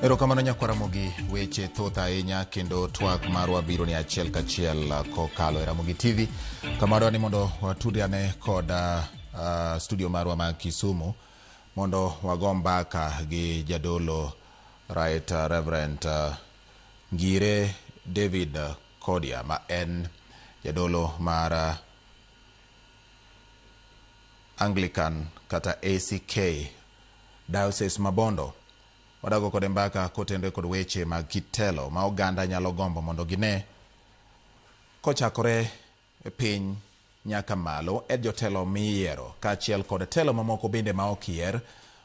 Erokamano nyakwar Ramogi, weche thoth ahinya kendo twak marwa biro ni achiel kachiel kokalo e Ramogi TV. Kama wadwa ni mondo watudre ane kod studio marwa ma Kisumu mondo wago mbaka gi jadolo Right Reverend Ngire David Kodia ma en jadolo mar Anglican kata ACK Diocese ma Bondo. Wadago kode mbaka kotenre kod weche mag kit telo ma oganda nyalo gombo mondo gine kochakore e piny nyaka malo e jotelo miyiero kaachiel kod telo mamoko bende ma ok yier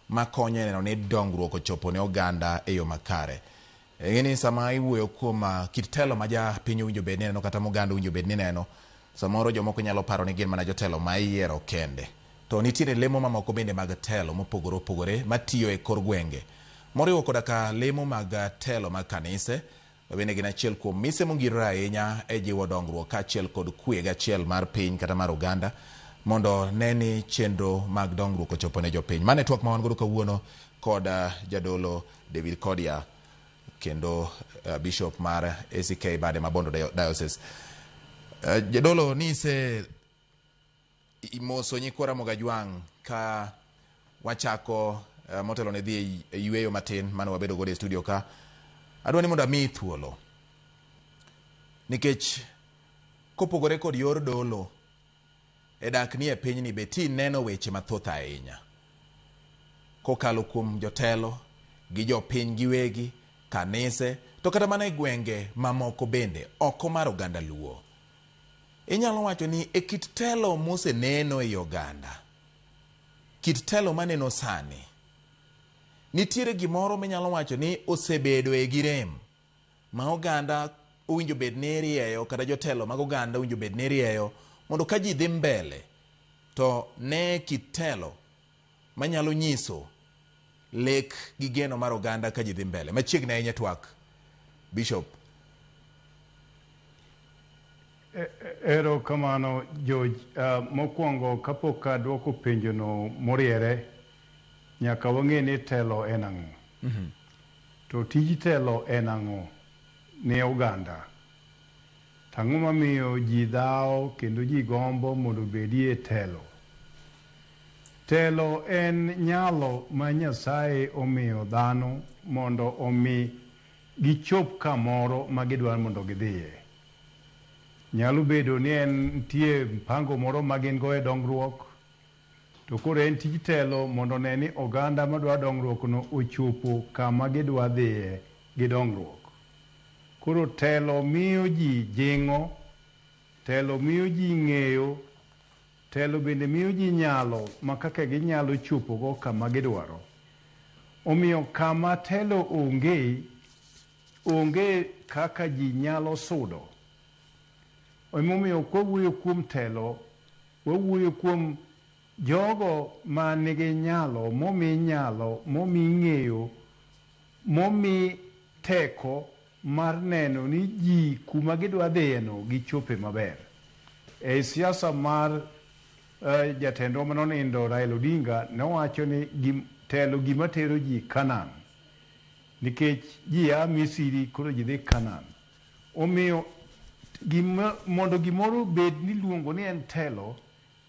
makonyo e neno ni dongruok ochopo ne oganda e yo makare. Ing'e ni sama iwuoyo kuom kit telo ma japiny owinjo bed ni neno kata moganda owinjo bed ni neno, samoro jomoko nyalo paro ni gin mana jotelo ma iyiero kende. To nitiere lemo mamoko bende mag telo mopogore opogore matiyo e kor gwenge, moriwo koda ka lemo mag telo mag kanise, ma bende gin achiel kuom mise mongirore ahinya e jiwo dongruok kaachiel kod kwe gachiel mar piny kata mar oganda mondo ne ni chenro mag dongruok ochopo ne jopiny. Mano e twak ma wan godo kawuono kod jadolo David Kodia kendo bishop mar ACK Bade ma Bondo Diocese. Jadolo ni ise moso nyikwa Ramogi Ajwang' ka wachako motelo ne dhi e yueyo matin mane wabedo godo e studio ka. Adwa ni mondo amiyi thuolo nikech kopogore kod yor dolo e dak ni e pinyni be ti neno weche mathoth ahinya kokalo kuom jotelo gi jopiny giwegi, kanise to kata mana e gwenge mamoko bende oko mar oganda Luo. Inyalo wacho ni e kit telo moseneno ei oganda, kit telo maneno sani, nitiere gimoro minyalo wacho ni osebedo e gi rem ma oganda owinjo bed ni irieyo kata jotelo mag oganda owinjo bed ni irieyo mondo ka ji dhi mbele to ne kit telo manyalo nyiso lek gi geno mar oganda ka ji dhi mbele. Machiegni ahinya twak, Bishop. Erokamano George. Mokwongo kapok adwoko penjono moriere, nyaka wang'e ni telo en ang'o. To tij telo en ang'o ne oganda. To ang'o mamiyo ji dhawo kendo ji gombo mondo obedie telo? Telo en nyalo ma Nyasaye omiyo dhano mondo omi gichop kamoro ma gidwaro mondo gidhiye. Nyalo bedo ni en nitie mpango moro ma gin go e dongruok, to koro en tij telo mondo one ni oganda madwa dongruok no ochopo kama gidwa dhiye gi dongruok. Koro telo miyo ji jing'o, telo miyo ji ng'eyo, telo bende miyo ji nyalo ma kaka ginyalo chopogo kama gidwaro. Omiyo kama telo onge, onge kaka ji nyalo sudo. Emomiyo kwawuoyo kuom telo, wawuoyo kuom jogo ma nigi nyalo, momi nyalo, momi ng'eyo, momi teko mar neno ni ji kuma gidwa dhiyeno gichope maber. E siasa mar jatendwa manonindo Raila Odinga nowacho ni telo gima tero ji Canaan. Nikech ji a Misri koro ji dhi Canaan. Omiyo mondo gimoro bed ni iluongo ni en telo,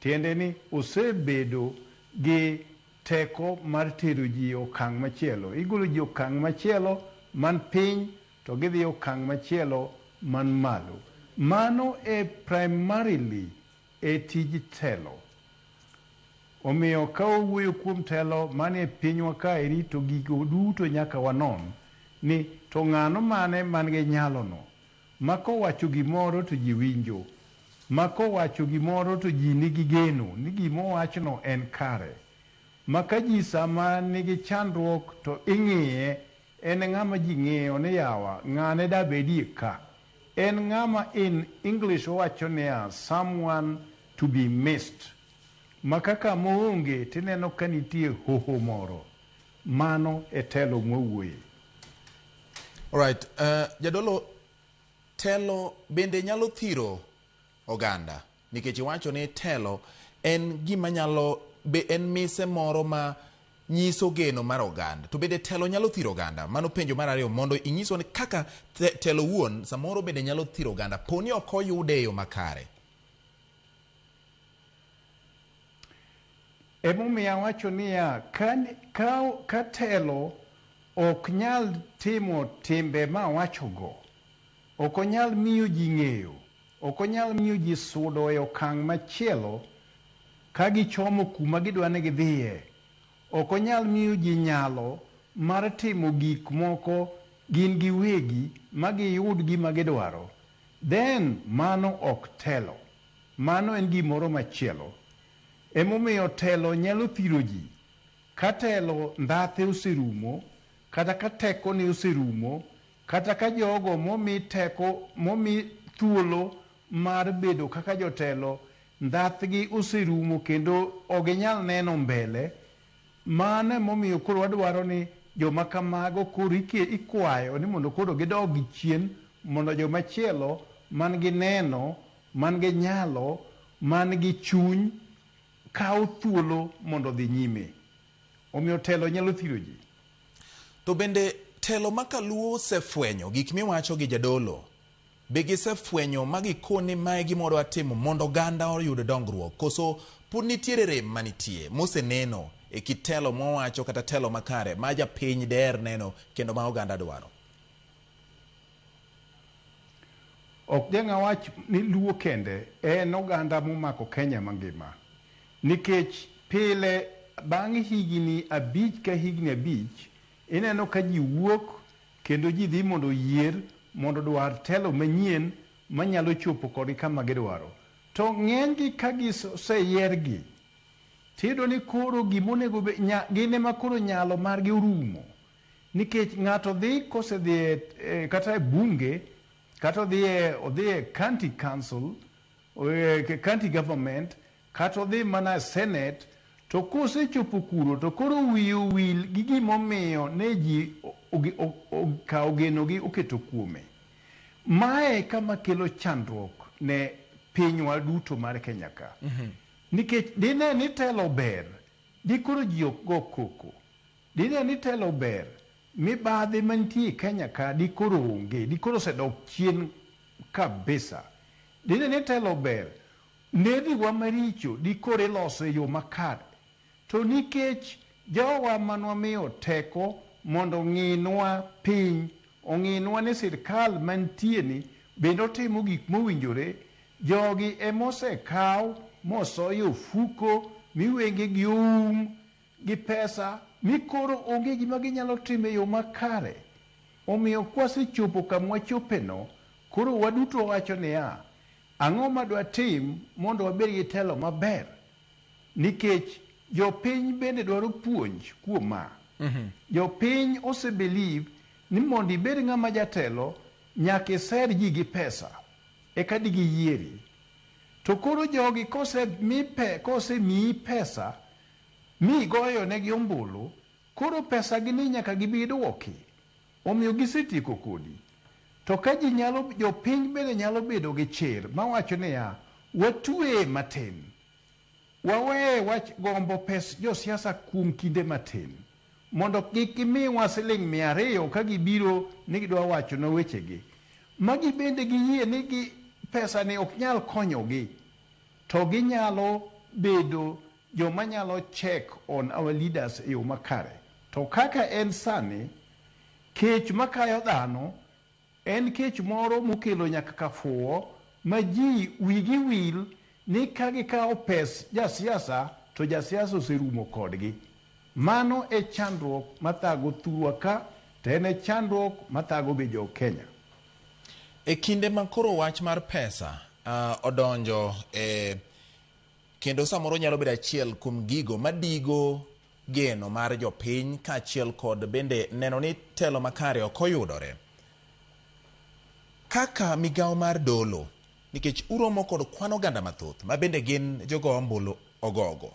tiende ni osebedo gi teko mar tero ji e okang' machielo. Igolo ji okang' machielo man piny to gidhi okang' machielo man malo. Mano e primarily e tij telo. Omiyo ka wawuoyo kuom telo manie pinywa kaeri to gigo duto nyaka wanon ni to ng'ano mane man gi nyalo no ma kowacho gimoro to ji winjo, ma kowacho gimoro to ji nigi geno ni gimowachno en kare, ma ka ji sama nigi chandruok to ing'iye en ng'ama ji ng'iyo ni yawa ng'ane da bedie ka. En ng'ama in English wawacho niya someone to be missed. Ma kaka moonge tineno ka nitie hoho moro. Mano e telo mwawuoye. Alright, jadolo, telo bende nyalo thiro oganda nikech iwacho ni telo en gima nyalo be en mise moro ma nyiso geno mar oganda. To bende telo nyalo thiro oganda? Mano penjo mar ariyo mondo inyiswa ni kaka telo wuon samoro bende nyalo thiro oganda po ni ok oyude e yo makare. Emomiyo awacho niya, ka telo ok nyal timo timbe ma awachogo, ok onyal miyo ji ng'eyo, ok onyal miyo ji sudo e okang' machielo ka gichomo kuma gidwa ni gidhiye, ok onyal miyo ji nyalo mar timo gik moko gin giwegi ma giyud gima gidwaro, then mano ok telo. Mano en gimoro machielo. Emomiyo telo nyalo thiro ji. Ka telo ndhathe oserumo, kata ka tekone oserumo, kata ka jogo momi teko, momi thuolo mar bedo kaka jotelo, ndhathgi oserumo kendo ok ginyal neno mbele, mano emomiyo koro wadwaro ni joma kamago koro ikwayo ni mondo koro gidog gi chien mondo joma chielo man gi neno, man gi nyalo, man gi chuny kaw thuolo mondo odhi nyime. Omiyo telo nyalo thiro ji. To bende telo ma kaluo osefwenyo gik miwacho gi jadolo, be gisefwenyo ma gikoni mae gima wadwa timo mondo oganda oyud dongruok, koso pod nitiere rem manitie moseneno e kit telo mwawacho kata telo makare ma japiny deher neno kendo ma oganda dwaro? Ok dang' awach ni Luo kende en oganda momako Kenya mangima. Nikech pile bang' higni 5 ka higni 5, ineno ka ji wuok kendo ji dhi mondo oyier mondo odwar telo manyien manyalo chopo kodgi kama gidwaro. To ng'enygi ka giseyiergi, tiyudo ni koro gimonego be, gin ema koro nyalo margi orumo. Nikech ng'ato dhi kosedhi kata e bunge, kata odhi e county council, county government, kata odhi mana e senate, to kosechopo kuro to koro wiye owil gi gimomiyo ne ji okawo genogi oketo kuome. Mae kama kelo chandruok ne pinywa duto mar Kenya ka. Nikech dine ni telo ber, dikoro ji ok go koko. Dine ni telo ber, mibadhi mantie e Kenya ka dikoro onge, dikoro osedok chien kabisa. Dine ni telo ber, nedhiwa maricho dikoro iloso e yo makare. To nikech jowa manwamiyo teko mondo ong'inwa piny, ong'inwa ni sirkal mantie ni bende otimo gik mowinjore, jogi emosekaw mosoyo ofuko mi wengegi oum gi pesa mi koro onge gima ginyalo timo e yo makare. Omiyo kwasechopo kama wachopeno, koro waduto wawacho niya, ang'o ma dwatim mondo wabed gi telo maber? Nikech jopiny bende dwaro puonj kuom ma. Jopiny ose believe ni mondo ibed ng'ama jatelo, nyaka iser ji gi pesa, eka digiyieri. To koro jogi kosemiyi pesa, mi igoyo negi ombulu, koro pesa gi ni nyaka gibi duoki. Omiyo gisetieko kodi. To ka ji nyalo, jopiny bende nyalo bedo gi chir mawacho niya, watweye matin. Waweye wach gombo pes josiasa kuom kinde matin. Mondo kik gimiwa siling 200 ka gibiro ni gidwa wachonwa wechegi. Magi bende giyie ni gi pesa ni ok nyal konyogi. To ginyalo bedo joma nyalo check on our leaders e yo makare. To kaka en sani, kech makayo dhano en kech moro mokelo nyaka kafuwo ma ji wigi wil ni ka gikawo pes jasiasa to jasiasa oserumo kodgi. Mano e chandruok mathago thurwa ka, to en e chandruok mathago be jo Kenya. E kinde ma koro wach mar pesa odonjo e kendo samoro nyalo bedo achiel kuom gigo madigo geno mar jopiny kaachiel kod bende neno ni telo makare ok oyudore. Kaka migawo mar dolo, nikech uromo kod kwan oganda mathoth ma bende gin jogo ombulu ogogo.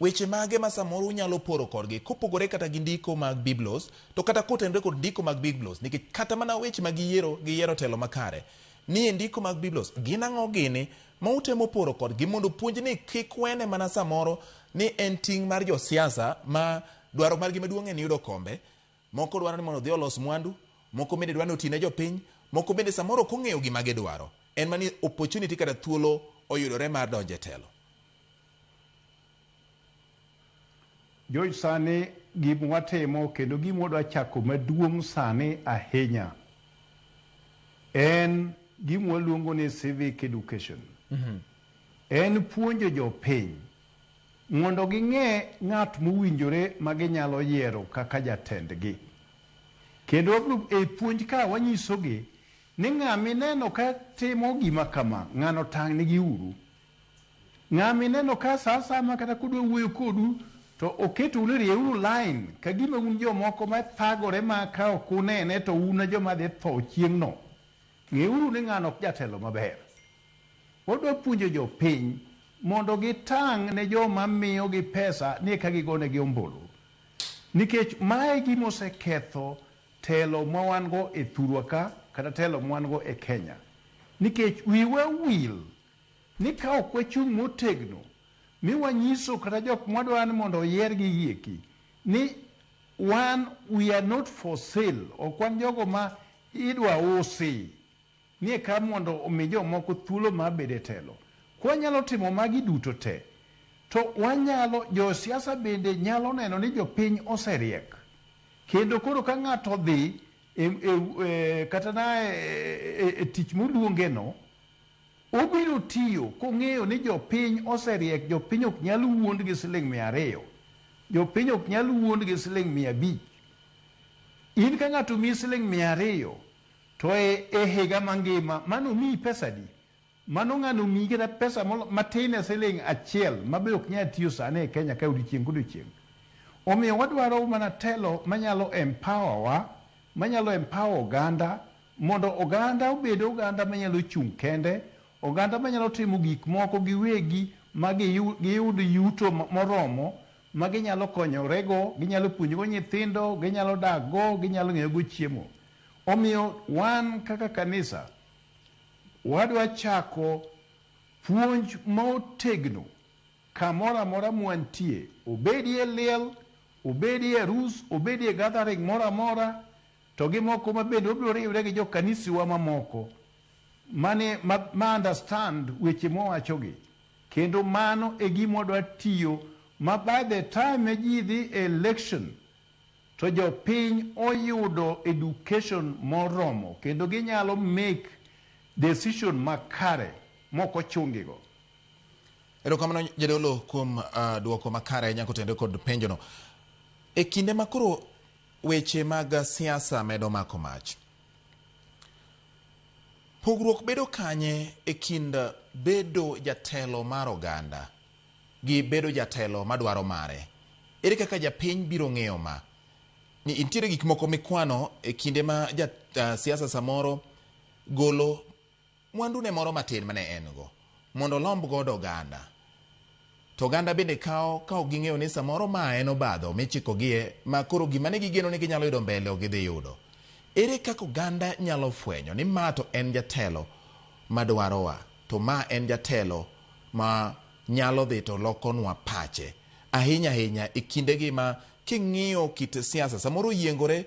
Weche mage ma samoro unyalo poro kodgi kopogore kata gi ndiko mag Biblos, to kata kotenore kod ndiko mag Biblos, nikech kata mana weche mag giyiero telo makare ni e ndiko mag Biblos, gin ang'o gini ma utemo poro kodgi mondo puonj ni kik wene mana samoro ni en ting' mar josiasa ma Dwaro margi maduong' en yudo kombe. Moko dwaro ni mondo odhi olos mwandu, moko bende dwaro ni oti ne jopiny, moko bende samoro ok ong'eyo gima gidwaro. En mana ni opportunity kata thuolo oyudore mar donjo e telo. George, sani gima watimo kendo gima wadwa chako maduong' sani ahinya en gima waluongo ni civic education. En puonjo jopiny mondo ging'e ng'at mowinjore ma ginyalo yiero kaka jatendgi. Kendo e puonj ka wanyisogi ni ng'ama ineno ka timo gima kama, ng'ano tang' nigi uru. Ng'ama ineno ka sa asaya kata kodwa wuoyo kodu to oketou ni rieuru line ka gima un jomoko ma thagore ma ka ok unene to un e joma dhi tho chieng'no. Ng'euru ni ng'ano ok jatelo maber. Wadwa puonjo jopiny mondo gitang' ne joma miyogi pesa ni eka gigonegi ombulu. Nikech mae gima oseketho telo ma wan go e thurwa ka kata telo ma wan go e Kenya. Nikech wiwa wil ni ka ok wachung' motegno mi wanyiso kata jok mwadwa ni mondo oyier gi yieki ni wan we are not for sale, ok wan jogo ma idwa usi ni eka mondo omi jomoko thuolo mar bedo e telo. Kwanyalo timo magi duto te, to wanyalo, josiasa bende nyalo neno ni jopiny oseriek. Kendo koro ka ng'ato odhi kata na e tich moluonge no, obiro tiyo kong'eyo ni jopiny oseriek, jopiny ok nyal wuond gi siling 200, jopiny ok nyal wuond gi siling 500. In ka ng'ato omiyi siling 200 to e higa mangima, mano omiyi pesa adi? Mano ng'ano omiyi kata pesa matin e siling 1 ma be ok nyal tiyo sani e Kenya ka odiochieng' kodiochieng'. Omiyo wadwaro mana telo manyalo empower wa, manyalo empower oganda, mondo oganda obed oganda manyalo chung' kende, oganda manyalo timo gik moko giwegi ma giyud yuto moromo ma ginyalo konyorego, ginyalo puonjogo nyithindo, ginyalo dakgo, ginyalo ng'iewogo chiemo. Omiyo wan kaka kanisa wadwa chako puonj motegno kamoro amora mwantie, obedie liel, obedie arus, obedie gathering moro amora, to gi moko ma bende wabiro riwre gi jokanisiwa mamoko mane ma understand weche mwawachogi. Kendo mano e gima wadwa tiyo ma by the time ji dhi e election to jopiny oyudo education moromo kendo ginyalo make decision makare mok ochungigo. Erokamano jadolo kuom duoko makare ahinya kotenore kod penjono. E kinde ma koro weche mag siasa medo mako mach, pogruok bedo kanye e kind bedo jatelo mar oganda gi bedo jatelo madwaro mare? Ere kaka japiny biro ng'eyo ma? Ni nitiere gik moko mikwano e kinde ma siasa samoro golo mwandune moro matin mane en go mondo olomb godo oganda. To oganda bende kawo ka ok ging'eyo ni samoro ma en obadho michikogie ma koro gima ne gigeno ni ginyalo yudo mbele ok gidhi yudo. Ere kaka oganda nyalo fwenyo ni ma to en jatelo madwarowa to ma en jatelo ma nyalo dhi to lokonwa pache ahinya ahinya e kindegi ma king'iyo kit siasa samoro oyiengore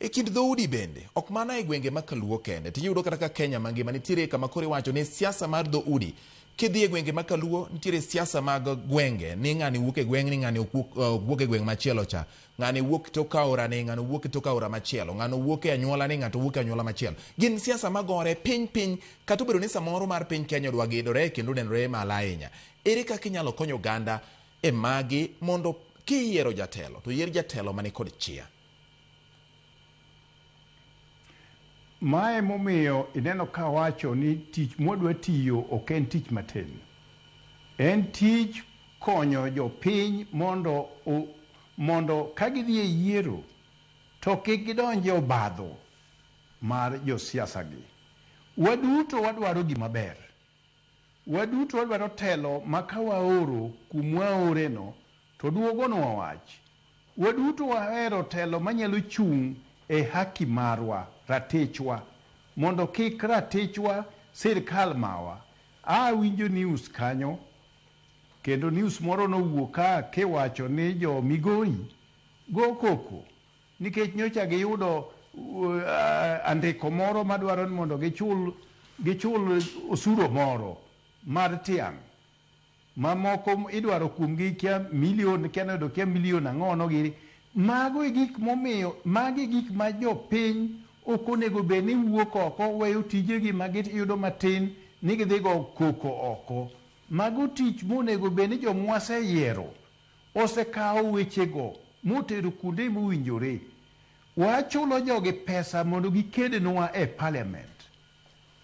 e kind dhoudi bende ok mana e gwenge ma kaluo kende tiyudo kata ka Kenya mangima nitiere kama koro iwacho ni siasa mar dhoudi kidhi e gwenge ma kaluo nitiere siasa mag gwenge ni ng'ani wuok e gweng'ni ng'ani ok wuok e gweng' machielo cha ng'ani wuok tok aora ni ng'ano wuok tok aora machielo ng'ano wuok e anyuola ni ng'ato wuok e anyuola machielo gin siasa magore piny piny kata obedo ni samoro mar piny Kenya odwa gidore kendo nenore malo ahinya. Ere kaka inyalo konyo oganda e magi mondo kiyiero jatelo to yier jatelo mani kod chia? Mae momiyo ineno ka wacho ni tich mwadwa tiyo ok en tich matin. En tich konyo jopiny mondo ka gidhi e yiero to kik gidonj e obadho mar josiasa gi. Waduto wadwaro gima ber. Waduto wadwaro telo ma ka waoro kumwaore no to duogonwa wach. Waduto wahero telo manyalo chung' e haki marwa, ratichwa, mondo kik ratichwa sirkal mawa. Awinjo news kanyo, kendo news moro nowuok ka kiwacho ni jo Migori go koko nikech nyocha giyudo andiko moro madwaro ni mondo gichul osuru moro mar tiang' mamoko idwaro kuomgi kia milion kia noyudo kia milion ang'ono giri. Mago e gik momiyo magi e gik ma jopiny ok onego bed ni wuok oko weyo tijegi ma giyudo matin ni gidhi go koko oko. Mago tich monego bed ni jomwaseyiero osekawo wechego motero kuonde mowinjore. Wachulo jogi pesa mondo gikednwa e parliament.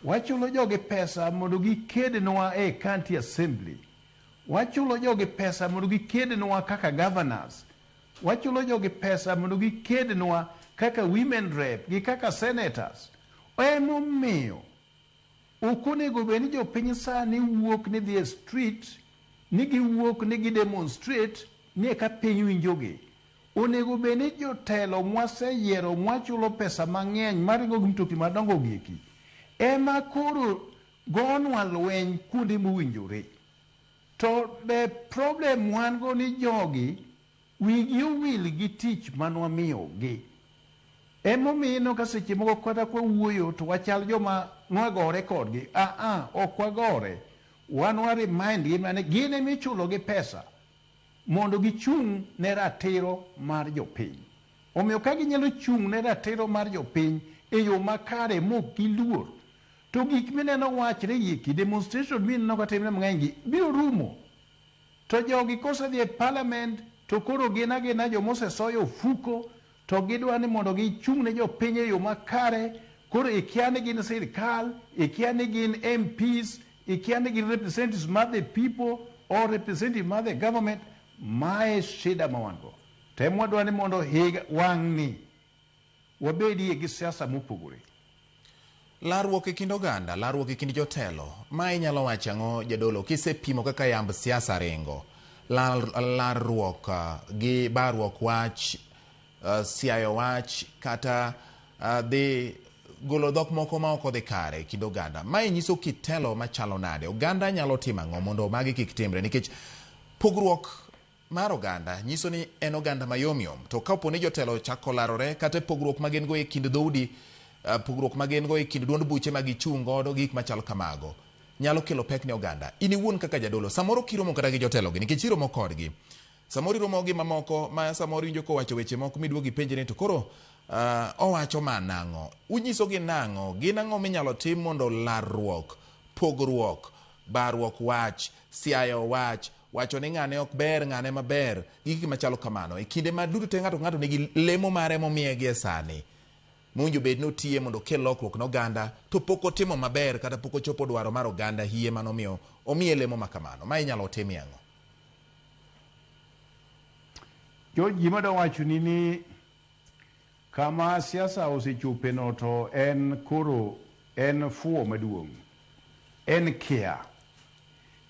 Wachulo jogi pesa mondo gikednwa e county assembly. Wachulo jogi pesa mondo gikednwa kaka governors. Wachulo jogi pesa mondo gikednwa kaka women rep gi kaka senators. Emomiyo ok onego bed ni jopiny sani wuok ni dhi e street, ni giwuok ni gi demonstrate ni eka piny winjogi. Onego bed ni jotelo mwaseyiero mwachulo pesa mang'eny maringo gi mtokni madongo gieki ema koro gonwa lweny kuonde mowinjore. To the problem wan go ni jogi wigi owil gi tich manwamiyogi. Emomiyo ineno ka seche moko kata kwawuoyo to wachal joma nwagore kodgi. Aa, ok wagore. Wan wa remind gi mana gin ema ichulo gi pesa mondo gichung' ne ratiro mar jopiny. Omiyo ka ginyalo chung' ne ratiro mar jopiny e yo makare mok giluor, to gik mineno wachre gieki, demonstration mineno katimre mang'eny gi biro rumo. To jogi kosedhi e parliament to koro gin agina joma osesoyo ofuko to gidwa ni mondo gichung' ne jopiny e yo makare. Koro ikia ni gin sirikal, ikia ni gin MPs, ikia ni gin representatives mar the people or representative mar the government. Mae shida ma wan go. To ema wadwa ni mondo higa wang'ni wabedie gi siasa mopogore. Larruok e kind oganda, larruok e kind jotelo. Ma inyalo wacho ang'o jadolo kisepimo kaka yamb siasa ringo? Larruok gi barruok wach, siayo wach kata dhi golo dhok moko ma ok odhi kare e kind oganda. Mae nyiso kit telo machalo nade? Oganda nyalo timo ang'o mondo magi kik timre? Nikech pogruok mar oganda nyiso ni en oganda mayom yom. To kapo ni jotelo ochako larore kata pogruok ma gin go e kind dhoudi, pogruok ma gin go e kind duond buche ma gichung' godo, gik machalo kamago nyalo kelo pek ne oganda. In iwuon kaka jadolo, samoro kiromo kata gi jotelo gi, nikech iromo kodgi, samoro iromo gi mamoko ma samoro iwinjo kowacho weche moko miduogo ipenjre ni to koro owacho ma nang'o? Unyisogi nang'o? Gin ang'o minyalo tim mondo larruok, pogruok, barruok wach, siayo wach, wacho ni ng'ane ok ber, ng'ane maber, gi gik machalo kamano. E kinde ma duto te ng'ato ka ng'ato nigi lemo mare momiye gie sani, mowinjo bed ni otiye mondo okel lokruok ne oganda, to pok otimo maber kata pok ochopo dwaro mar oganda hie manomiyo omiye lemo ma kamano. Ma inyalo timie ang'o? George, gima adwa wachoni ni kama siasa osechope no to en koro en fuwo maduong'. En kia.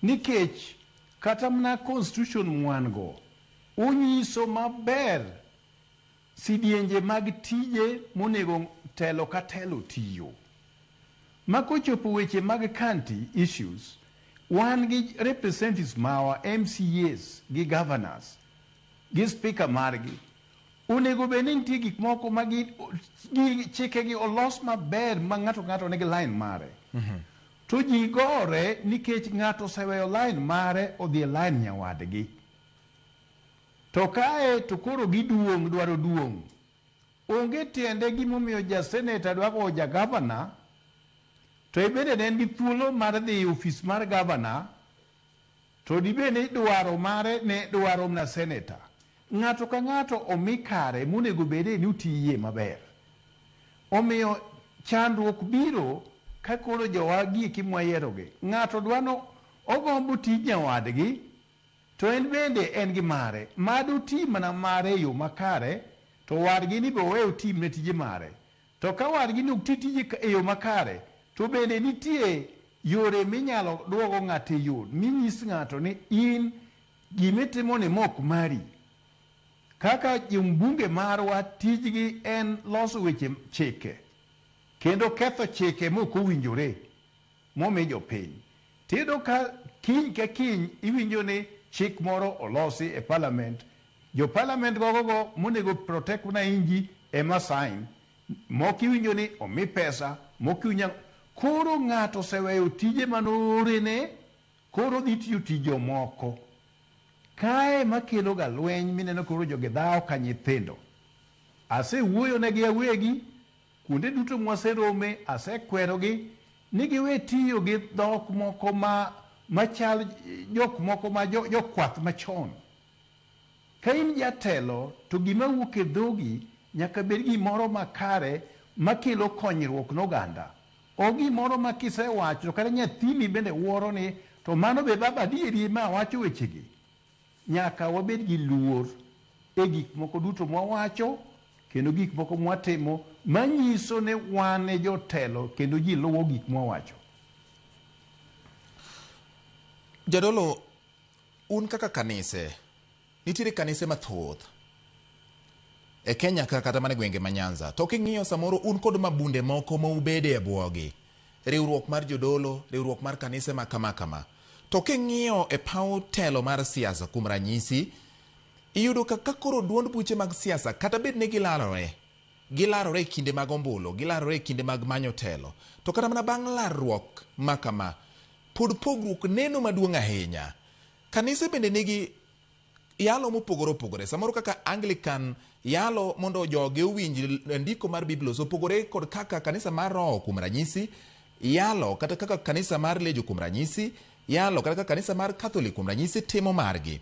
Nikech kata mana constitution mwan go onyiso maber sidienje mag tije monego telo ka telo tiyo. Ma kochopo weche mag county issues, wan gi representatives mawa, MCAs gi governors gi speaker margi. Onego bed ni nitie gik moko ma gi chikegi olos maber ma ng'ato ka ng'ato nigi line mare. To ji gore nikech ng'ato oseweyo line mare odhi e line nyawadgi. To kae to koro giduong' dwaro duong'. Onge tiende gimomiyo ja senator dwa go ja governor to ibende ne en gi thuolo mar dhi e ofis mar governor to dibed ni dwaro mare ne dwaro mana senator. Ng'ato ka ng'ato omi kare monego bede ni otiye maber. Omiyo chandruok biro ka koro jowa gieki mwayierogi. Ng'ato dwano ogombo tij nyawadgi to en bende en gi mare. Mad oti mana mare e yo makare to wadgi ni be owe otimne tije mare. To ka wadgi ni ok ti tije e yo makare to bende nitie yore minyalo duogo ng'ato e yo minyis ng'ato ni in gimitimo ni mok mari. Kaka jombunge marwa tijgi en loso weche chike kendo ketho chike mok owinjore momi jopiny. Tiyudo ka kiny ka kiny iwinjo ni chik moro olosi e parliament. Jo parliament gogo go monego protect wananchi ema sign. Moko iwinjo ni omi pesa, moko iwinjo koro ng'ato oseweyo tije manoorene, koro dhi tiyo tij jomoko. Kae makelo ga lweny mineno koro jogi dhawo ka nyithindo. Asewuoyo negi awegi, kuonde duto mwaserome, asekwerogi ni giwe tiyo gi dhok moko ma machal jok moko ma jokwath machon. Ka in jatelo to gima wuok e dhogi nyaka bed gimoro makare makelo konyruok ne oganda. Ok gimoro ma kisewacho to kata nyathini bende wuoro ni to mano be baba adieri ma wacho wechegi. Nyaka wabed gi luor e gik moko duto mwawacho kendo gik moko mwatimo manyiso ni wan e jotelo kendo ji luwo gik mwawacho. Jadolo, un kaka kanise, nitiere kanise mathoth e Kenya ka kata mana e gwenge ma Nyanza. To king'iyo samoro un kod mabunde moko ma ubede e bwogi. Riwruok mar jodolo, riwruok mar kanise ma kama kama. To king'iyo e paw telo mar siasa kuom ranyisi, iyudo ka ka koro duond buche mag siasa kata bed ni gilarore, gilarore e kinde mag ombulu, gilarore e kinde mag manyo telo. To kata mana bang' larruok ma kama, pod pogruok neno maduong' ahinya. Kanise bende nigi yalo mopogore opogore. Samoro kaka Anglican yalo mondo joge owinj ndiko mar Biblos opogore kod kaka kanisa mar Roho kuom ranyisi yalo, kata kaka kanisa mar Lejo kuom ranyisi yalo, kata kaka kanisa mar Catholic kuom ranyisi timo margi.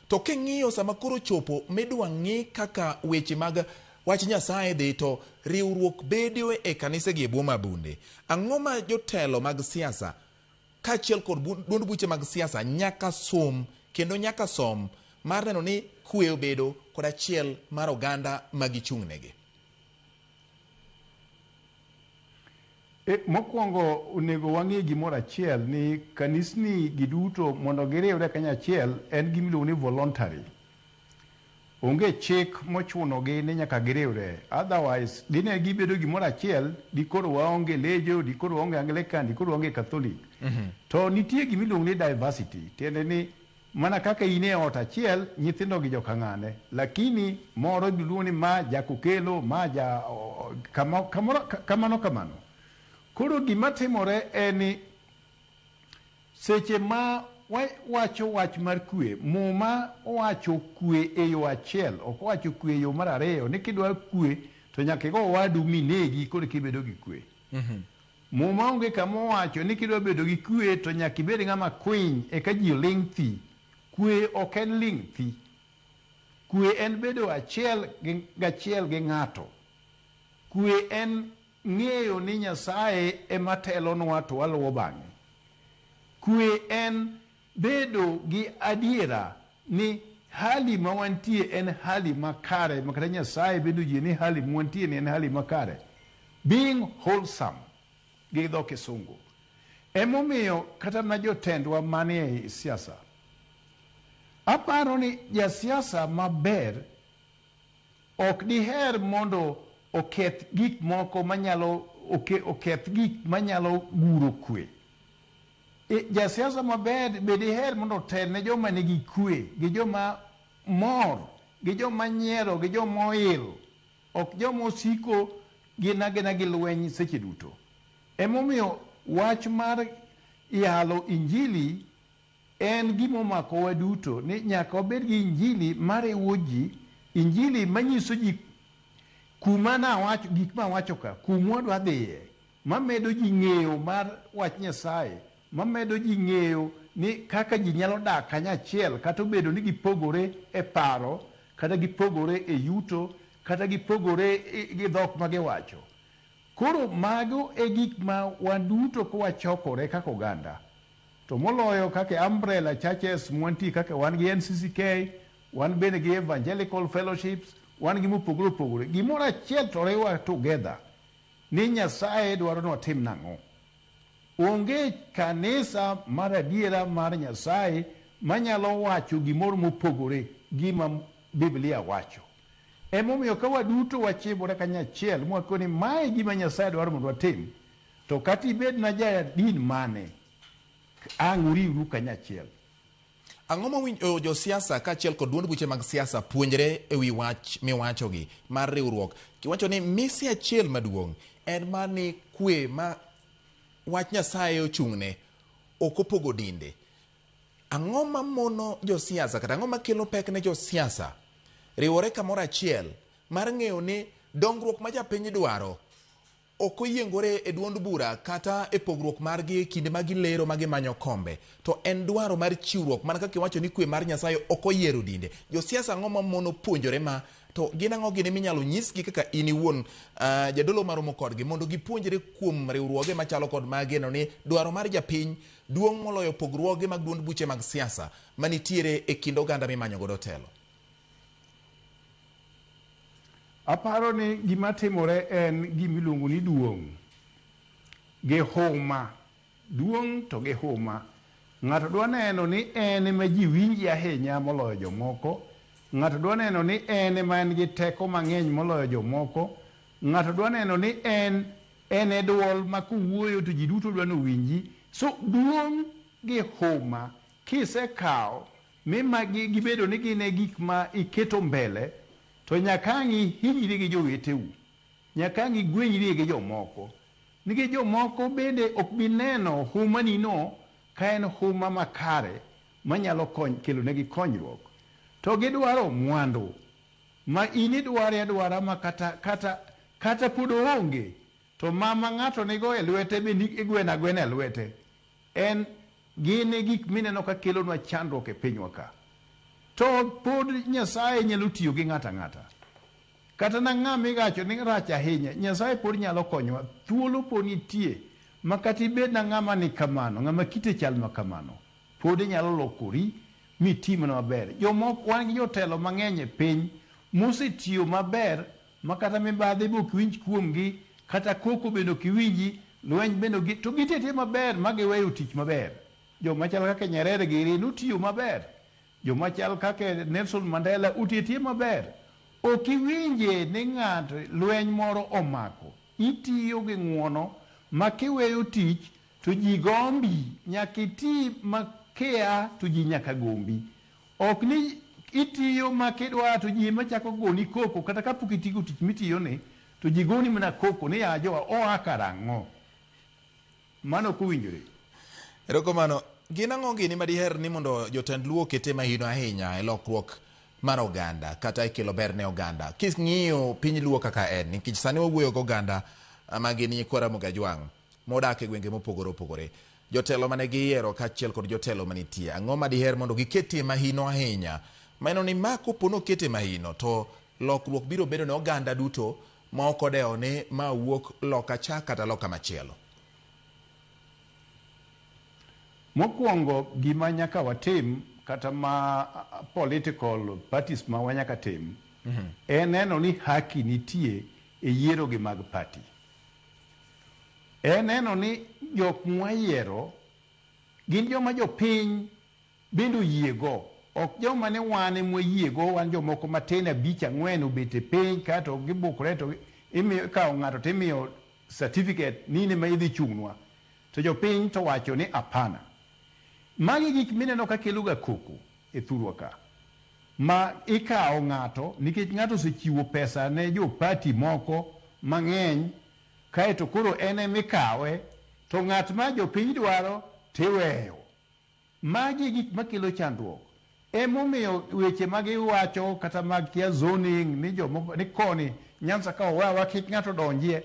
To king'iyo sama koro chopo midwa ng'i kaka weche mag wach Nyasaye dhi, to riwruok bedo e kanise gi e bwo mabunde. Ang'o ma jotelo mag siasa kaachiel kod duond buche mag siasa nyaka som kendo nyaka som mar neno ni kwe obedo kod achiel mar oganda ma gichung'negi? Mokwongo onego wang'e gimoro achiel ni kanisni gi duto mondo giriwre kanyachiel en gima iluongo ni voluntary. Onge chik mochunogi ni nyaka giriwre. Otherwise, dine gibedo gimoro achiel, dikoro waonge Lejo, dikoro waonge Anglican, dikoro waonge Catholic. To nitie gima iluongo ni diversity, tiende ni mana kaka in e ot achiel, nyithindo gi joka ng'ane, lakini moro ibiro luong ni ma jakokelo, ma ja kamoro, kamano kamano. Koro gima timore en ni seche ma wacho wach mar kwe, Muma owacho kwe e yo achiel, ok owacho kwe e yo mar ariyo, ni kidwa kwe to nyaka igo wadu minegi koro kibedo gi kwe. Muma onge kama owacho ni kidwa bedo gi kwe to nyaka ibed ng'ama kwiny eka ji ling' thi. Kwe ok en ling' thi. Kwe en bedo achiel gachiel gi ng'ato. Kwe en ng'eyo ni Nyasaye ema telonwa to waluwo bang'e. Kwe en bedo gi adiera ni hali ma wantie en hali makare, ma kata Nyasaye bende oyie ni hali ma wantie ni en hali makare. Being wholesome gi dho kisungu. Emomiyo kata mana jotendwa manie e siasa, aparo ni jasiasa maber ok diher mondo oketh gik moko manyalo oketh gik manyalo guro kwe. Jasiasa maber be diher mondo otel ne joma nigi kwe, gi joma mor, gi joma nyiero, gi joma oil, ok joma osiko gin agina gi lweny seche duto. Emomiyo wach mar yalo injili en gima omakowa duto, ni nyaka wabed gi injili mariwo ji, injili manyiso ji kuma nawacho, gik mawacho ka, kuma wadwa dhiye, mamedo ji ng'eyo mar wach Nyasaye, mamedo ji ng'eyo ni kaka ji nyalo dak kanyachiel, kata obedo ni gipogore e paro, kata gipogore e yuto, kata gipogore gi dhok ma giwacho. Koro mago e gik ma wan duto kawachokore kaka oganda. To moloyo kaka umbrella churches mwantie, kaka wan gi NCCK, wan bende gi evangelical fellowships, wan gi mopogore opogore. Gimoro achiel to riwa together, ni Nyasaye dwaro ni watim nang'o. Onge kanisa mar adiera mar Nyasaye manyalo wacho gimoro mopogore gima Biblia wacho. Emomiyo ka waduto wachimore kanyachiel mwakoni ni mae gima Nyasaye dwaro mondo watim, to kata ibed na ja din mane, ang' uriwru kanyachiel. Ang'o ma josiasa kaachiel kod duond buche mag siasa puonjre e wi wach miwachogi mar riwruok? Kiwacho ni mise achiel maduong' en mar ni kwe ma wach Nyasaye ochung'ne ok opogo dinde. Ang'o ma mono josiasa kata ang'o makelo pek ne josiasa riwore kamoro achiel mar ng'eyo ni dongruok ma japiny dwaro ok oyiengore e duond bura kata e pogruok margi e kinde ma gilero ma gimanyo kombe, to en dwaro mar chiwruok mana kaka iwacho ni kwe mar Nyasaye ok oyiero dinde. Josiasa ang'o ma mono puonjore ma to gin ang'o gini minyalo nyisgi kaka in iwuon jadolo maromo kodgi mondo gipuonjre kuom riwruoge machalo kod mageno ni dwaro mar japiny duong' moloyo pogruoge mag duond buche mag siasa manitiere e kind oganda mimanyo godo telo? Aparo ni gima timore en gima iluongo ni duong' gi huma. Duong' to gi huma. Ng'ato dwa neno ni en ema ji winje ahinya moloyo jomoko. Ng'ato dwa neno ni en ema en gi teko mang'eny moloyo jomoko. Ng'ato dwa neno ni en en e duol ma kowuoyo to ji duto dwa ni owinji. So duong' gi huma kisekawo mi gibedo ni gin e gik ma iketo mbele, to nyaka ang' ihinyri gi joweteu, nyaka ang' igwenyri gi jomoko. Nikech jomoko bende ok bi neno humani no ka en huma makare manyalo kelo negi konyruok. To gidwaro mwandu ma in idware adwara ma kata pod oonge, to mama ng'ato nigo e lwete bende igweno agwena e lwete. En gin e gik mineno ka kelonwa chandruok e pinywa ka. To pod Nyasaye nyalo tiyo gi ng'ato ang'ata. Kata na ng'ama igacho ni rach ahinya, Nyasaye pod nyalo konyowa. Thuolo pod nitie ma kata ibed na ng'ama ni kamano, ng'ama kite chal ma kamano, pod inyalo lokori miti mana maber. Jomoko, wan gi jotelo mang'eny e piny mosetiyo maber ma kata mibadhi be ok iwinj kuomgi, kata koko bende ok iwinji, lweny bende ok, to gitete maber ma giweyo tich maber. Joma chal kaka Nyerere giri notiyo maber. Joma chal kaka Nelson Mandela otiyo maber. Ok iwinje ni ng'ato lweny moro omako. Itiyo gi ng'uono ma kiweyo tich to ji gombi. Nyaka iti ma kia to ji nyaka gombi. Ok ni itiyo ma kidwa to ji ema chako goni koko, kata kapok itieko tich mitiyo ni to ji goni mana koko ni ya jowa oa karang'o. Mano ok owinjore. Erokamano. Gin ang'o gini ma diher ni mondo jotend Luo okete mahino ahinya e lokruok mar oganda kata e kelo ber ne oganda? King'iyo piny Luo kaka en, nikech sani wawuoyo gi oganda ma gin nyikwa Ramogi Ajwang' modak e gwenge mopogore opogore. Jotelo mane giyiero kaachiel kod jotelo manitie, ang'o ma diher mondo giketie mahino ahinya? Maneno ni ma kopo nokete mahino to lokruok biro bedo ne oganda duto ma ok odewo ni ma wuok loka cha kata loka machielo. Mokwongo gima nyaka watim kata ma political parties ma wanyaka tim en neno ni haki nitie e yiero gi mag party. En neno ni jok mwayiero gin joma jopiny bende oyiego, ok joma ne wan ema wayiego, wan jomoko matin 5 4 obet e piny kato gibukore to imiyo ikawo ng'ato to imiyo certificate ni in ema idhi chung'nwa, to jopiny to wacho ni hapana. Magi gik mineno ka kelo ga koko e thurwa ka, ma ikawo ng'ato nikech ng'ato osechiwo pesa ne jo party moko mang'eny, kaeto koro en ema ikawe to ng'at ma jopiny dwaro tiweyo. Magi gik makelo chandruok. Emomiyo weche magiwacho kata mag kia zoning ni jomoko ni koni Nyanza ka owewa kik ng'ato donjie.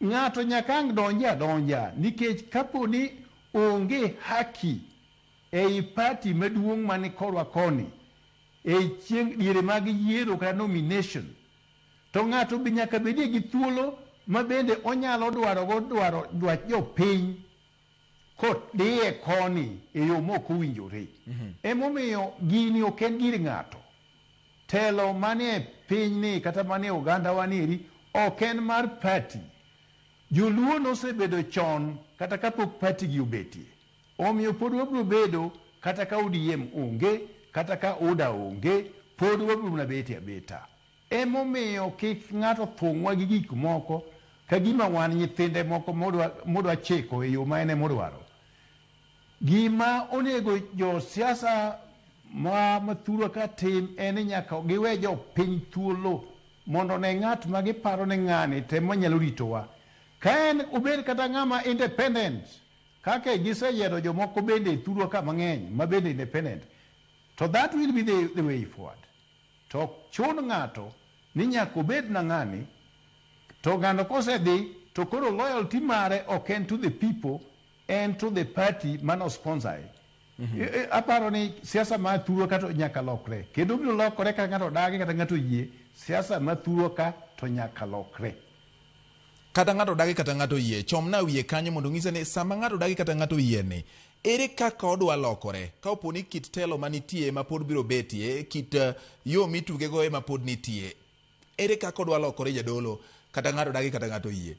Ng'ato nyaka ang' donjie adonja nikech kapo ni onge haki ei party maduong' mani korwa koni ei chieng' diere mag yiero kata nomination, to ng'ato be nyaka bedie gi thuolo ma bende onyalo dwaro go dwaro dwach jopiny kodiye koni e yo mok owinjore. Emomiyo gini ok en gir ng'ato. Telo manie pinyni kata manie ogandawa nieri ok en mar party. Joluo nosebedo chon kata kapok party gi obetie. Omiyo pod wabiro bedo kata ka ODM onge, kata ka UDA onge, pod wabiro mana betie abeta. Emomiyo kik ng'ato thung'wa gi gik moko ka gima wan nyithinde moko modwa chiko e yo ma en emodwaro. Gima onego josiasa ma mathurwa ka tim en ni nyaka giwe jopiny thuolo mondo ne ng'at ma giparo ni ng'ani to ema nyalo ritowa. Ka en obed kata ng'ama independent, kaka giseyiero jomoko bende e thurwa ka mang'eny ma bende independent, to that will be the way forward. To ok chun ng'ato ni nyaka obed na ng'ani, to ng'ano kosedhi to koro loyalty mare ok en to the people, en to the party mano sponsor e. Aparo ni siasa ma thurwa ka to nyaka lokre, kendo biro lokore ka ng'ato odagi kata ng'ato oyie. Siasa ma thurwa ka to nyaka lokre. Kata ng'ato dagi kata ng'ato oyie, chomna wiye kanyo mondo ong'ise ni sama ng'ato dagi kata ng'ato oyie ni, ere kaka odwa lokore ka opo ni kit telo manitie ema pod biro betie, kit yo mitugego ema pod nitie, ere kaka odwa lokore jadolo kata ng'ato dagi kata ng'ato oyie?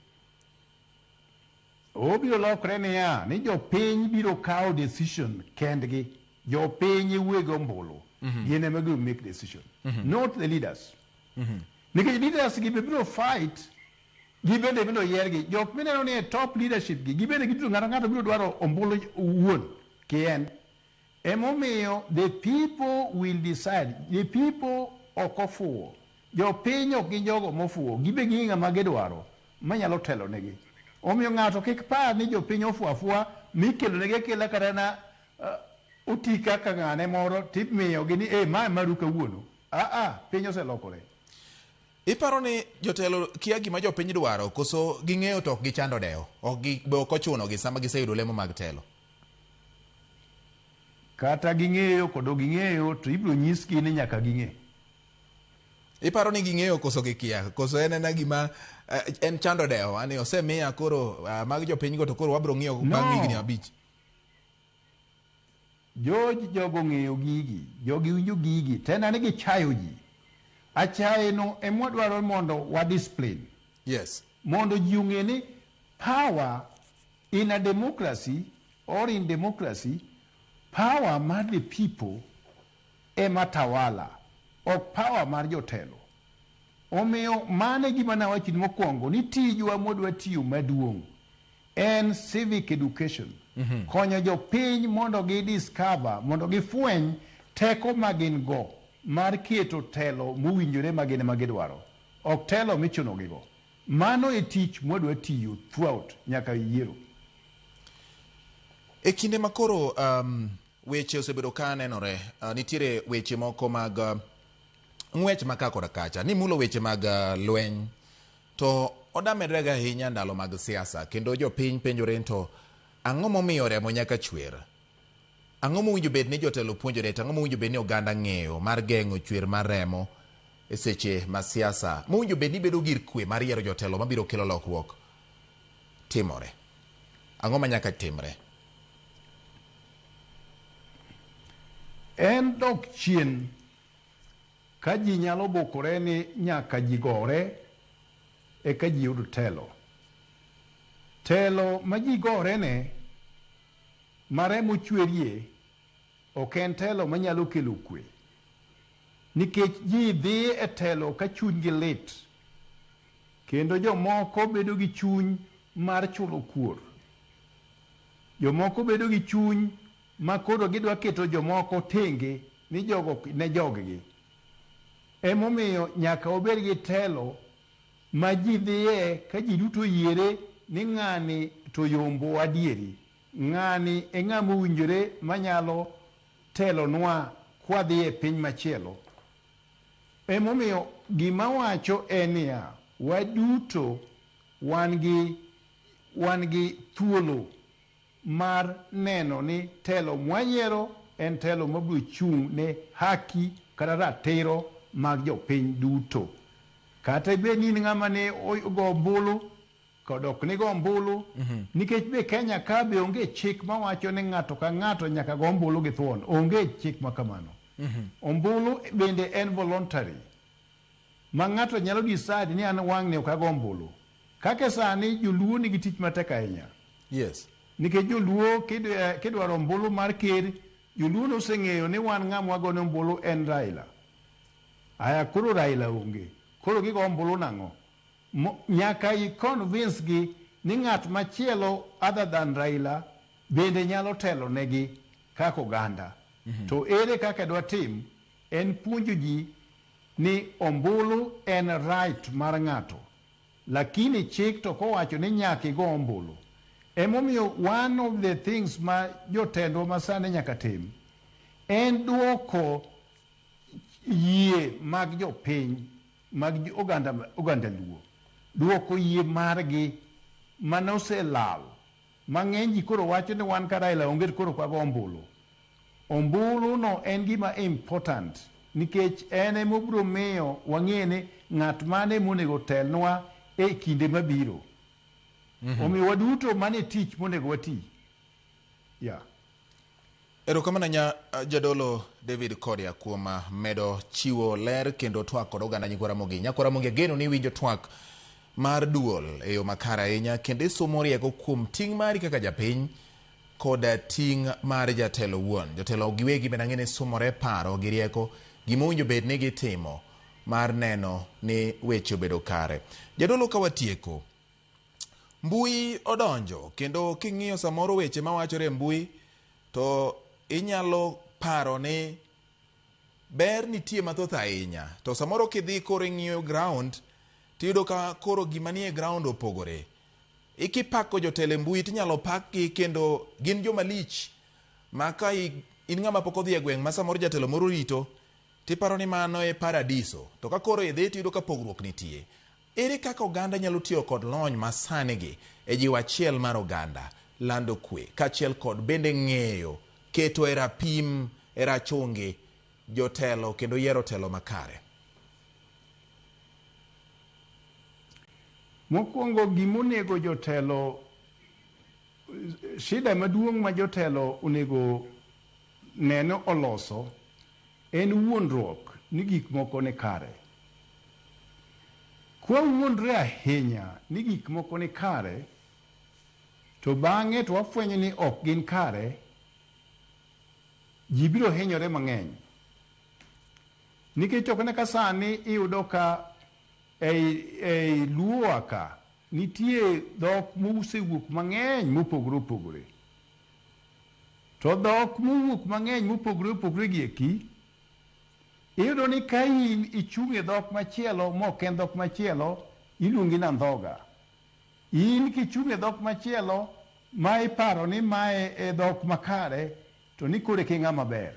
Obiro lokore niya, ni jopiny biro kawo decision kendgi. Jopiny weg ombulu. Gin ema gibiro make decision. Not the leaders. Nikech leaders gi be biro fight, gibende biro yiergi. Jok mineno ni e top leadership gi, gibende gibiro ng'ato ng'ato biro dwaro ombulu owuon kien. Emomiyo the people will decide. The people ok ofuwo. Jopiny ok gin jogo mofuwo. Gibe ging'e ng'ama gidwaro manyalo telo negi. Omiyo ng'ato kik par ni jopiny ofuwo afuwa mikelo negi akela kata na oti kaka ng'ane moro timiyogi ni ma maru kawuono. Piny oselokore. Iparo ni jotelo kia gima jopiny dwaro koso ging'eyo to ok gichando dewo? Ok gi, be ok ochunogi sama giseyudo lemo mag telo? Kata ging'eyo kod ok ging'eyo to ibiro nyisgi ni nyaka ging'e. Iparo ni ging'eyo koso gikia? Koso en ena gima en chando dewo, ani osemiya koro mag jopiny go to koro wabiro ng'iyo bang' higni 5. George, jogo ng'eyo gigi, jogi winjo gigi, tena ni gichayo ji. Achaye no ema wadwaro mondo wa discipline. Mondo ji ong'e ni power in a democracy or in democracy, power mar the people ema tawala, ok power mar jotelo. Omiyo mano e gima nawachoni mokwongo ni tijwa mwadwa tiyo maduong' en civic education. Konyo jopiny mondo gi discover, mondo gifweny teko ma gin go mar keto telo mowinjore ma gin ema gidwaro, ok telo michuno gigo. Mano e tich mwadwa tiyo throughout nyaka yiero. E kinde ma koro weche osebedo ka nenore, nitiere weche moko mag ng'wech ma ka koda kacha, ni mulo weche mag lweny, to odamedre ga ahinya ndalo mag siasa, kendo jopiny penjore to ang'o momiyo remo nyaka chwer? Ang'o mowinjo bed ni jotelo puonjore, to ang'o mowinjo bed ni oganda ng'eyo mar geng'o chwer mar remo e seche ma siasa mowinjo bed ni bedo gir kwe mar yiero jotelo mabiro kelo lokruok timore? Ang'o ma nyaka timre? En dok chien ka ji nyalo bukore ni nyaka ji gore eka ji yud telo. Telo ma ji gore ne ma remo chwerie ok en telo manyalo kelo kwe. Nikech ji dhi e telo ka chunygi lit, kendo jomoko bedo gi chuny mar chulo kuor. Jomoko bedo gi chuny ma koro gidwa keto jomoko tenge ni jogo ne joggi. Emomiyo nyaka wabed gi telo ma ji dhiye ka ji duto oyiere ni ng'ani to yombo adieri. Ng'ani e ng'ama owinjore manyalo telonwa kwadhi e piny machielo. Emomiyo gima wacho en niya, waduto wan gi thuolo mar neno ni telo mwayiero en telo mabiro chung' ne haki kata ratiro mag jopiny duto. Kata ibed ni in ng'ama ne ogo ombulu kod ok ni go ombulu, nikech be Kenya ka be onge chik mawacho ni ng'ato ka ng'ato nyaka go ombulu gi thuon. Onge chik ma kamano. Ombulu bende en voluntary, ma ng'ato nyalo decide ni an wang'ni ok ago ombulu. Kaka sani joluo nigi tich matek ahinya. Nikech joluo kidwaro ombulu mar ker, joluo noseng'eyo ni wan ng'ama wagone ombulu en Raila. Aya koro Raila onge. Koro gigo ombulu nang'o? Nyaka i convince gi ni ng'at machielo other than Raila bende nyalo telo negi kaka oganda. To ere kaka dwatim en puonjo ji ni ombulu en right mar ng'ato. Lakini chik to kowacho ni nyaka igo ombulu. Emomiyo one of the things ma jotendwa masani nyaka tim en duoko yie mag jopiny mag oganda Luo. Duoko yie margi manoselal. Mang'eny ji koro wacho ni wan ka Raila onge to koro ok wago ombulu. Ombulu no en gima important nikech en ema obiro miyo wang'e ni ng'at mane monego telnwa e kinde mabiro. Omiyo waduto mano e tich monego wati. Yeah. Erokamano nya jadolo David Kodia kuom medo chiwo ler kendo twak kod oganda nyikwa Ramogi. Nyakwa Ramogi ageno ni iwinjo twak mar duol e yo makare ahinya kendo isomo rieko kuom ting' mari kaka japiny koda ting' mar jatelo wuon. Jotelo giwegi bende ang'e ni sumore paro gi rieko gima owinjo bed ni gitimo mar neno ni weche obedo kare. Jadolo ka watieko, mbui odonjo kendo king'iyo samoro weche mawachore e mbui to inyalo paro ni ber nitie mathoth ahinya to samoro kidhi koro ing'iyo ground tiyudo ka koro gima nie ground opogore. Ikipako jotelo e mbui tinyalo pakgi kendo gin joma lich ma ka in ng'ama pok odhi e gweng' ma samoro jatelo moro rito tiparo ni mano e paradiso to ka koro idhi tiyudo ka pogruok nitie. Ere kaka oganda nyalo tiyo kod lony masani gi e jiwo achiel mar oganda, lando kwe, kaachiel kod bende ng'eyo keto e rapim e rachungi jotelo kendo yiero telo makare? Mokwongo gimonego jotelo, shida maduong' ma jotelo onego neno oloso en wuondruok ni gik moko ni kare. Kwa wuondre ahinya ni gik moko ni kare, to bang'e to wafwenyo ni ok gin kare, ji biro hinyore mang'eny. Nikech ok ne ka sani iyudo ka ei Luowa ka nitie dhok mosewuok mang'eny mopogore opogore. To dhok mowuok mang'eny mopogore opogore gi eki, iyudo ni ka in ichung' e dhok machielo mok en dhok machielo, iluongi ni andhoga. In kichung' e dhok machielo ma iparo ni mae e dhok makare, to ni koro eka ng'ama ber.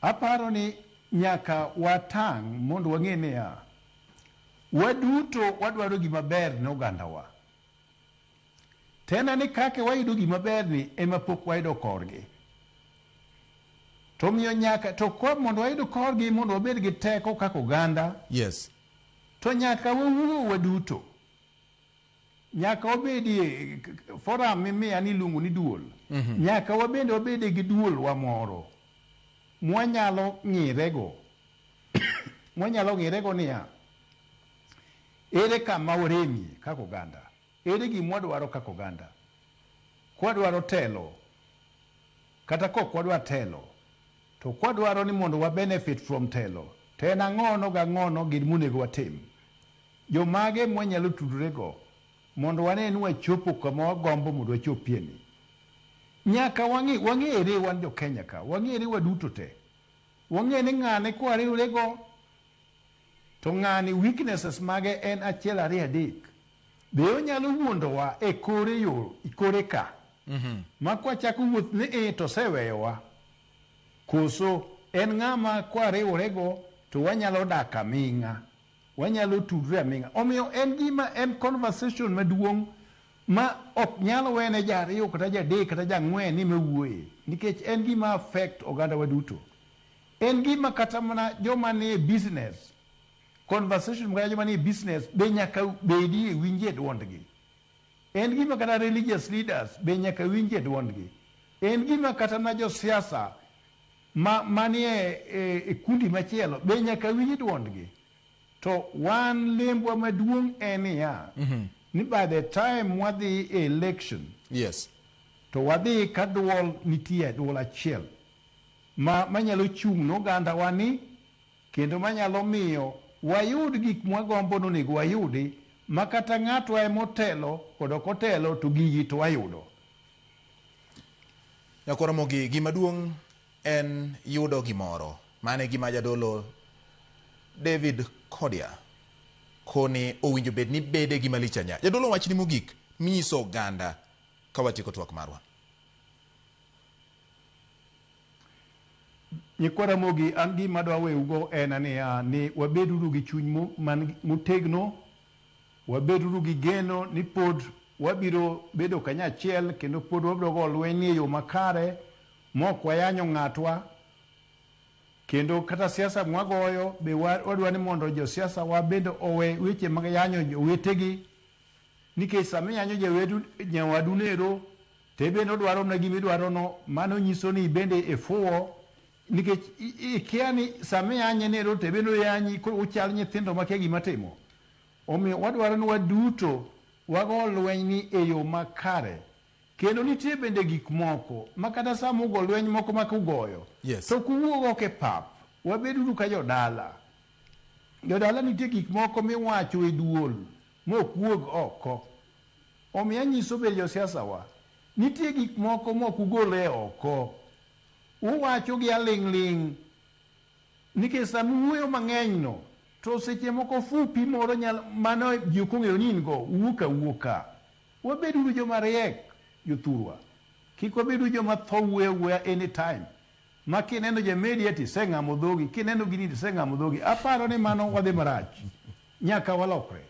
Aparo ni nyaka watang' mondo wang'e niya, waduto wadwaro gima ber ne ogandawa. Tena ni kaka wayudo gima ber ni ema pok wayudo korgi. To miyo nyaka to kwa mondo wayud korgi mondo wabed gi teko kaka oganda. Yes. To nyaka wawuo waduto. Nyaka wabedie forum mimiya ni iluongo ni duol. Nyaka wabende wabede gi duolwa moro mwanyalo ng'irego. Mwanyalo ng'irego niya, ere kama waremie kaka oganda? Ere gima wadwaro kaka oganda? Kwadwaro telo, kata kok wadwa telo, to kwadwaro ni mondo wa benefit from telo, to en ang'ono gang'ono gin monego watim. Jomage mwanyalo tudore go mondo wane ni wachopo kama wagombo mondo wachopie ni. Nyaka wang'ere wan jo Kenya ka, wang'ere waduto te. Wang'e ni ng'ane kwariwre go, to ng'ani weaknesses mage en achiel ariyo adek. Be onyalo wuondowa e kore yo, kore ka. Ma kwachako wuoth ni e to oseweyowa. Koso en ng'ama kwariwore go to wanyalo dak aming'a. Wanyalo tudre aming'a. Omiyo en gima en conversation maduong' ma ok nyal wene ja ariyo kata ja adek kata ja ang'wen ni mawuoye. Nikech en gima affect oganda waduto. En gima kata mana joma nie business, conversation kata joma nie business be nyaka bedie winjie duondgi. En gima kata religious leaders be nyaka winjie duondgi. En gima kata mana josiasa ma manie e kundi machielo be nyaka winj duondgi. To wan lembwa maduong' en niya, ni by the time wadhi e election, Yes. to wadhi ka duol nitie duol achiel ma manyalo chung' ne oganda wa ni kendo manyalo miyo wayud gik mwagombo nonego wayudi ma kata ng'atwa emotelo kod ok otelo to gigi to wayudo. Nyakwar Ramogi, gima duong' en yudo gimoro. Mano e gima jadolo David Kodia koni owinjo bed ni bede gima lich ahinya. Jadolo, wachni mogik minyiso oganda ka watieko twak marwa. Nyikwa Ramogi, an gima adwa weyugo en niya, ni wabeduru gi chuny man motegno, wabeduru gi geno ni pod wabiro bedo kanyachiel kendo pod wabiro go lweny e yo makare mok wayanyo ng'atwa. Kendo kata siasa mwagoyo be wadwa ni mondo josiasa wa bende owe weche mag yanyo jowetegi, nikech sama iyanyo jawedu nyawadu nero to bende odwaro mana gima idwaro no, mano nyiso ni bende ifuwo, nikech ikia ni sama iyanye nero to bende oyanyi, koro uchal nyithindo makia gima timo. Omiyo wadwaro ni waduto wago lweny ni e yo makare. Kendo nitie bende gik moko ma kata sama ugo lweny moko ma kugoyo, to kuwuok oko e pap, wabeduru ka jodala. Jodala nitie gik moko miwacho e duol mok wuog oko. Omiyo anyiso be josiasa wa, nitie gik moko mok ugol e oko. Uwacho gi aling' ling' nikech sama uwuoyo mang'eny no, to seche moko fupi moro nyalo mano ji ok ong'eyo ni in go, wuok awuoka. Wabeduru joma riek, jothurwa. Kik wabedu joma tho wuoyo awuoya anytime. Ma kineno ja media tiseng'amo dhogi, kineno gini tiseng'amo dhogi. Aparo ni mano wadhi marach. Nyaka walokre.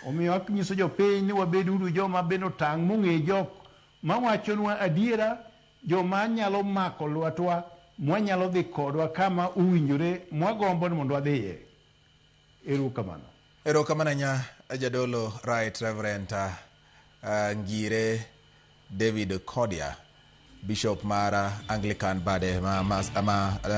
Omiyo anyiso jopiny ni wabeduru joma bende otang' mong'e jok mawachonwa adiera, joma nyalo mako lwetwa, mwanyalo dhi kodwa kama owinjore, mwagombo ni mondo wadhiye. Erokamano. Erokamano ahinya jadolo Right Reverend Ngire David Kodia, Bishop mar Anglican bade ma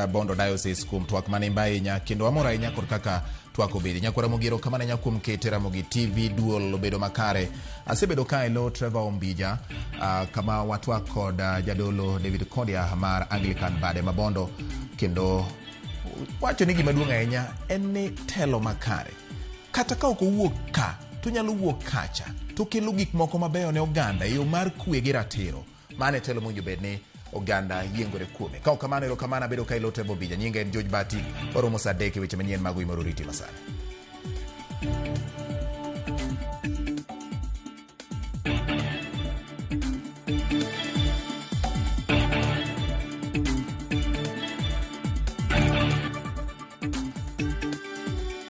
Bondo Diocese kuom twak manimba ahinya kendo amor ahinya kod kaka twak obedo. Nyakwara Ramogi, erokamano ahinya kuom kete Ramogi TV duol obedo makare. Asebedo ka elo Trevor Ombija kama watwak kod jadolo David Kodia mar Anglican bade ma Bondo, kendo wacho ni gima duong' ahinya en ni telo makare kata ka ok owuok ka to nyalo wuok kacha to kelo gik moko mabeyo ne oganda e yo mar kwe gi ratiro. Mano e telo mowinjo bed ni oganda yiengore kuome. Ka ok kamano, erokamano. Abedo ka ilo Trevor Ombija, nyinga en George Bati. Waromo saa 3 e weche manyien mag Wimoro Riti masani.